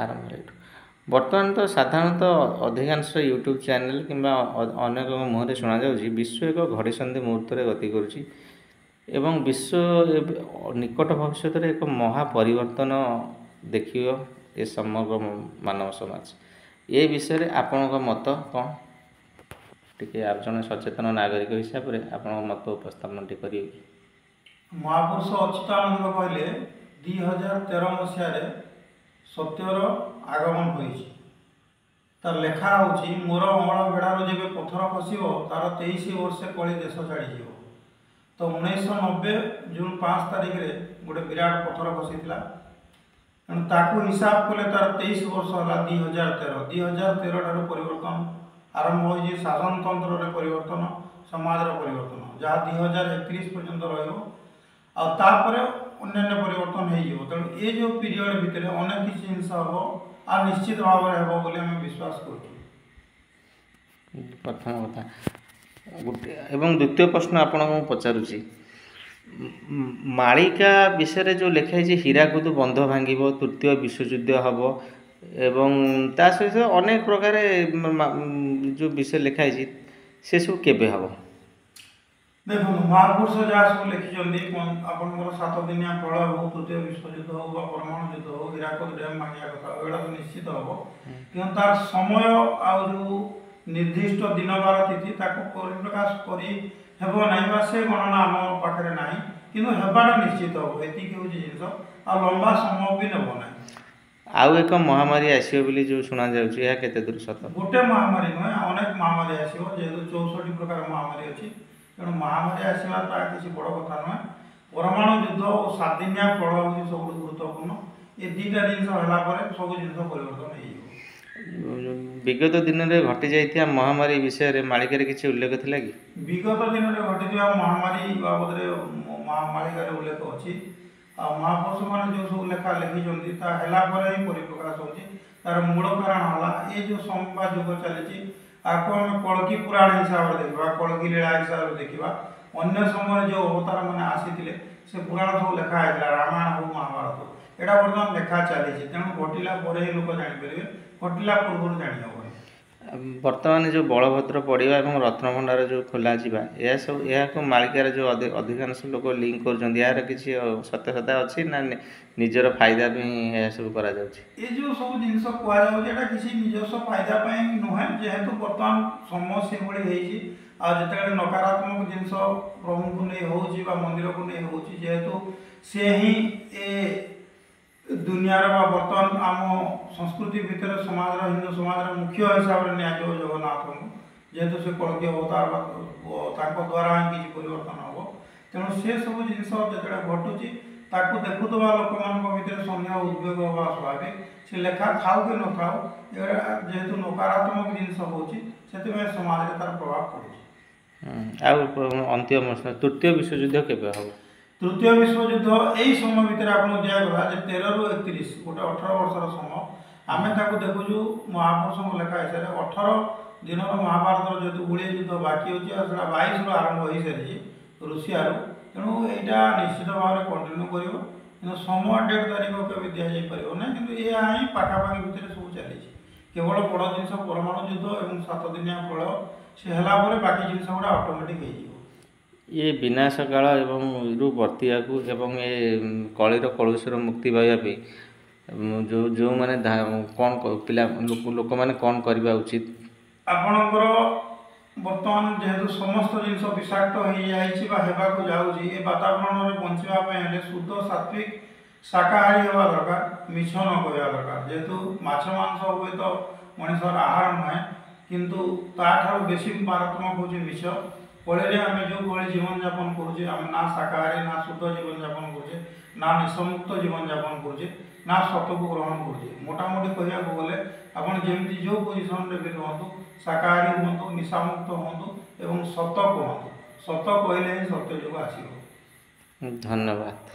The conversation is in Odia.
ଆରମ୍ଭ ଏଇଠୁ। ବର୍ତ୍ତମାନ ତ ସାଧାରଣତଃ ଅଧିକାଂଶ ୟୁଟ୍ୟୁବ୍ ଚ୍ୟାନେଲ୍ କିମ୍ବା ଅନେକଙ୍କ ମୁହଁରେ ଶୁଣାଯାଉଛି, ବିଶ୍ୱ ଏକ ଘଡ଼ିସନ୍ଧି ମୁହୂର୍ତ୍ତରେ ଗତି କରୁଛି ଏବଂ ବିଶ୍ୱ ଏବେ ନିକଟ ଭବିଷ୍ୟତରେ ଏକ ମହା ପରିବର୍ତ୍ତନ ଦେଖିବ ଏ ସମଗ୍ର ମାନବ ସମାଜ। ଏ ବିଷୟରେ ଆପଣଙ୍କ ମତ କ'ଣ? ଟିକେ ଆଉ ଜଣେ ସଚେତନ ନାଗରିକ ହିସାବରେ ଆପଣଙ୍କ ମତ ଉପସ୍ଥାପନ ଟିକେ କରିବେ କି? ମହାପୁରୁଷ ଅଚ୍ୟୁତାନନ୍ଦ କହିଲେ 2013 ମସିହାରେ ସତ୍ୟର ଆଗମନ ହୋଇଛି। ତାର ଲେଖା ହେଉଛି, ମୋର ଅଁଳା ବେଢ଼ାରୁ ଯେବେ ପଥର ଖସିବ, ତାର 23 ବର୍ଷେ କଳି ଦେଶ ଛାଡ଼ିଯିବ। ତ 1990 ଜୁନ 5 ତାରିଖରେ ଗୋଟେ ବିରାଟ ପଥର ଖସିଥିଲା। ତେଣୁ ତାକୁ ହିସାବ କଲେ ତାର 23 ବର୍ଷ ହେଲା 2013। 2013 ଠାରୁ ପରିବର୍ତ୍ତନ ଆରମ୍ଭ ହୋଇଛି, ଶାସନତନ୍ତ୍ରରେ ପରିବର୍ତ୍ତନ, ସମାଜର ପରିବର୍ତ୍ତନ, ଯାହା 2031 ପର୍ଯ୍ୟନ୍ତ ରହିବ ଆଉ ତାପରେ ଅନ୍ୟାନ୍ୟ ପରିବର୍ତ୍ତନ ହେଇଯିବ। ତେଣୁ ଏ ଯେଉଁ ପିରିୟଡ଼ ଭିତରେ ଅନେକ କିଛି ଜିନିଷ ହେବ ଆଉ ନିଶ୍ଚିତ ଭାବରେ ହେବ ବୋଲି ଆମେ ବିଶ୍ୱାସ କରୁଛୁ। ପ୍ରଥମ କଥା ଗୋଟେ ଏବଂ ଦ୍ୱିତୀୟ ପ୍ରଶ୍ନ ଆପଣଙ୍କୁ ମୁଁ ପଚାରୁଛି, ମାଳିକା ବିଷୟରେ ଯେଉଁ ଲେଖା ହେଇଛି ହୀରାକୁଦ ବନ୍ଧ ଭାଙ୍ଗିବ, ତୃତୀୟ ବିଶ୍ୱଯୁଦ୍ଧ ହେବ ଏବଂ ତା ସହିତ ଅନେକ ପ୍ରକାର ଯେଉଁ ବିଷୟ ଲେଖା ହେଇଛି, ସେସବୁ କେବେ ହେବ? ଦେଖନ୍ତୁ, ମହାପୁରୁଷ ଯାହା ସବୁ ଲେଖିଛନ୍ତି, ଆପଣଙ୍କର 7 ଦିନିଆ ପ୍ରଳୟ ହଉ, ତୃତୀୟ ବିଶ୍ୱଯୁଦ୍ଧ ହଉ ବା ପରମାଣୁ ଯୁଦ୍ଧ ହଉ, ହୀରାକୁଦ ଡ୍ୟାମ୍ ଭାଙ୍ଗିବା କଥା ହଉ, ଏଗୁଡ଼ା ତ ନିଶ୍ଚିତ ହେବ। କିନ୍ତୁ ତାର ସମୟ ଆଉ ଯେଉଁ ନିର୍ଦ୍ଦିଷ୍ଟ ଦିନ ବାର ତିଥି ତାକୁ ପରିପ୍ରକାଶ କରି ହେବ ନାହିଁ ବା ସେ ଗଣନା ଆମ ପାଖରେ ନାହିଁ, କିନ୍ତୁ ହେବାଟା ନିଶ୍ଚିତ ହେବ, ଏତିକି ହେଉଛି ଜିନିଷ। ଆଉ ଲମ୍ବା ସମୟ ବି ନେବ ନାହିଁ। ଆଉ ଏକ ମହାମାରୀ ଆସିବ ବୋଲି ଯେଉଁ ଶୁଣାଯାଉଛି, ଏହା କେତେ ଦୂର ସତ? ଗୋଟେ ମହାମାରୀ ନୁହେଁ, ଅନେକ ମହାମାରୀ ଆସିବ। ଯେହେତୁ 64 ପ୍ରକାର ମହାମାରୀ ଅଛି, ତେଣୁ ମହାମାରୀ ଆସିବା ତା କିଛି ବଡ଼ କଥା ନୁହେଁ। ପରମାଣୁ ଯୁଦ୍ଧ ଓ 7 ଦିନିଆ ପ୍ରଳୟ ହେଉଛି ସବୁଠୁ ଗୁରୁତ୍ୱପୂର୍ଣ୍ଣ। ଏ ଦୁଇଟା ଜିନିଷ ହେଲା ପରେ ସବୁ ଜିନିଷ ପରିବର୍ତ୍ତନ ହେଇଯିବ। ବିଗତ ଦିନରେ ଘଟିଯାଇଥିବା ମହାମାରୀ ବିଷୟରେ ମାଳିକାରେ କିଛି ଉଲ୍ଲେଖ ଥିଲା କି? ବିଗତ ଦିନରେ ଘଟିଥିବା ମହାମାରୀ ବାବଦରେ ମାଳିକାରେ ଉଲ୍ଲେଖ ଅଛି। ଆଉ ମହାପୁରୁଷମାନେ ଯେଉଁ ସବୁ ଲେଖା ଲେଖିଛନ୍ତି ତା ହେଲା ପରେ ହିଁ ପରିପ୍ରକାଶ ହେଉଛି। ତାର ମୂଳ କାରଣ ହେଲା ଏ ଯେଉଁ ସମୟ ଯୁଗ ଚାଲିଛି, ଆକୁ ଆମେ କଳକି ପୁରାଣ ହିସାବରେ ଦେଖିବା, କଳକି ଲୀଳା ହିସାବରେ ଦେଖିବା। ଅନ୍ୟ ସମୟରେ ଯେଉଁ ଅବତାର ମାନେ ଆସିଥିଲେ ସେ ପୁରାଣ ସବୁ ଲେଖା ହେଇଥିଲା, ରାମାୟଣ ହଉ ମହାଭାରତ ହଉ, ଏଇଟା ବର୍ତ୍ତମାନ ଲେଖା ଚାଲିଛି। ତେଣୁ ଘଟିଲା ପରେ ହିଁ ଲୋକ ଜାଣିପାରିବେ, ଘଟିଲା ପୂର୍ବରୁ ଜାଣି ହେବନି। ବର୍ତ୍ତମାନ ଯେଉଁ ବଳଭଦ୍ର ପଡ଼ିବା ଏବଂ ରତ୍ନଭଣ୍ଡାର ଯେଉଁ ଖୋଲାଯିବା, ଏହା ସବୁ ଏହାକୁ ମାଳିକାରେ ଯେଉଁ ଅଧିକାଂଶ ଲୋକ ଲିଙ୍କ କରୁଛନ୍ତି, ଏହାର କିଛି ସତ୍ୟସତା ଅଛି ନା ନିଜର ଫାଇଦା ପାଇଁ ଏହା ସବୁ କରାଯାଉଛି? ଏ ଯେଉଁ ସବୁ ଜିନିଷ କୁହାଯାଉଛି ଏଇଟା କିଛି ନିଜସ୍ୱ ଫାଇଦା ପାଇଁ ନୁହେଁ। ଯେହେତୁ ବର୍ତ୍ତମାନ ସମୟ ସେଭଳି ହେଇଛି ଆଉ ଯେତେବେଳେ ନକାରାତ୍ମକ ଜିନିଷ ପ୍ରଭୁଙ୍କୁ ନେଇ ହେଉଛି ବା ମନ୍ଦିରକୁ ନେଇ ହେଉଛି, ଯେହେତୁ ସେ ହିଁ ଏ ଦୁନିଆର ବା ବର୍ତ୍ତମାନ ଆମ ସଂସ୍କୃତି ଭିତରେ ସମାଜର, ହିନ୍ଦୁ ସମାଜର ମୁଖ୍ୟ ହିସାବରେ ନିଆଯିବ ଜଗନ୍ନାଥଙ୍କୁ, ଯେହେତୁ ସେ କଳକି ଅବତାର ବା ତାଙ୍କ ଦ୍ୱାରା ହିଁ କିଛି ପରିବର୍ତ୍ତନ ହେବ। ତେଣୁ ସେ ସବୁ ଜିନିଷ ଯେତେବେଳେ ଘଟୁଛି ତାକୁ ଦେଖୁଥିବା ଲୋକମାନଙ୍କ ଭିତରେ ସନ୍ଦେହ ଉଦ୍ବେଗ ହେବା ସ୍ୱାଭାବିକ। ସେ ଲେଖା ଥାଉ କି ନଥାଉ, ଏଗୁଡ଼ା ଯେହେତୁ ନକାରାତ୍ମକ ଜିନିଷ ହେଉଛି ସେଥିପାଇଁ ସମାଜରେ ତାର ପ୍ରଭାବ ପଡ଼ୁଛି। ଆଉ ଅନ୍ତିମ ପ୍ରଶ୍ନ, ତୃତୀୟ ବିଶ୍ୱଯୁଦ୍ଧ କେବେ ହେବ? ତୃତୀୟ ବିଶ୍ୱଯୁଦ୍ଧ ଏଇ ସମୟ ଭିତରେ ଆପଣଙ୍କୁ ଦିଆଗଲା ଯେ 13ରୁ 31, ଗୋଟେ 18 ବର୍ଷର ସମୟ। ଆମେ ତାକୁ ଦେଖୁଛୁ ମହାପୁରୁଷଙ୍କ ଲେଖା ହିସାବରେ 18 ଦିନର ମହାଭାରତର ଯେହେତୁ ଗୁଡ଼ିଏ ଯୁଦ୍ଧ ବାକି ଅଛି ଆଉ ସେଇଟା 22ରୁ ଆରମ୍ଭ ହୋଇସାରିଛି ରୁଷିଆରୁ, ତେଣୁ ଏଇଟା ନିଶ୍ଚିତ ଭାବରେ କଣ୍ଟିନ୍ୟୁ କରିବ। କିନ୍ତୁ ସମୟ ଡେଟ୍ ତାରିଖ କେବେ ଦିଆଯାଇପାରିବ ନାହିଁ, କିନ୍ତୁ ଏହା ହିଁ ପାଖାପାଖି ଭିତରେ ସବୁ ଚାଲିଛି। କେବଳ ବଡ଼ ଜିନିଷ ପରମାଣୁ ଯୁଦ୍ଧ ଏବଂ 7 ଦିନିଆ ପ୍ରଳୟ, ସେ ହେଲା ପରେ ବାକି ଜିନିଷ ଗୁଡ଼ା ଅଟୋମେଟିକ୍ ହେଇଯିବ। ଏ ବିନାଶ କାଳ ଏବଂ ରୁ ବର୍ତ୍ତିବାକୁ ଏବଂ ଏ କଳିର କଳୁଷରୁ ମୁକ୍ତି ପାଇବା ପାଇଁ ଯେଉଁ ଯେଉଁମାନେ କ'ଣ ପିଲା ଲୋକମାନେ କ'ଣ କରିବା ଉଚିତ? ଆପଣଙ୍କର ବର୍ତ୍ତମାନ ଯେହେତୁ ସମସ୍ତ ଜିନିଷ ବିଷାକ୍ତ ହେଇଯାଇଛି ବା ହେବାକୁ ଯାଉଛି, ଏ ବାତାବରଣରେ ବଞ୍ଚିବା ପାଇଁ ହେଲେ ଶୁଦ୍ଧ ସାତ୍ವಿକ ଶାକାହାରୀ ହେବା ଦରକାର, ମିଛ ନ କହିବା ଦରକାର। ଯେହେତୁ ମାଛ ମାଂସ ହୁଏତ ମଣିଷର ଆହାର ନୁହେଁ, କିନ୍ତୁ ତାଠାରୁ ବେଶୀ ମାରାତ୍ମକ ହେଉଛି ମିଛ। କଳିରେ ଆମେ ଯେଉଁଭଳି ଜୀବନଯାପନ କରୁଛେ, ଆମେ ନା ଶାକାହାରୀ ନା ଶୁଦ୍ଧ ଜୀବନଯାପନ କରୁଛେ, ନା ନିଶମୁକ୍ତ ଜୀବନଯାପନ କରୁଛେ, ନା ସତକୁ ଗ୍ରହଣ କରୁଛେ। ମୋଟାମୋଟି କହିବାକୁ ଗଲେ ଆପଣ ଯେମିତି ଯେଉଁ ପୋଜିସନରେ ବି ରୁହନ୍ତୁ, ଶାକାହାରୀ ହୁଅନ୍ତୁ, ନିଶାମୁକ୍ତ ହୁଅନ୍ତୁ ଏବଂ ସତ କୁହନ୍ତୁ। ସତ କହିଲେ ହିଁ ସତ୍ୟ ଯୁଗ ଆସିବ। ଧନ୍ୟବାଦ।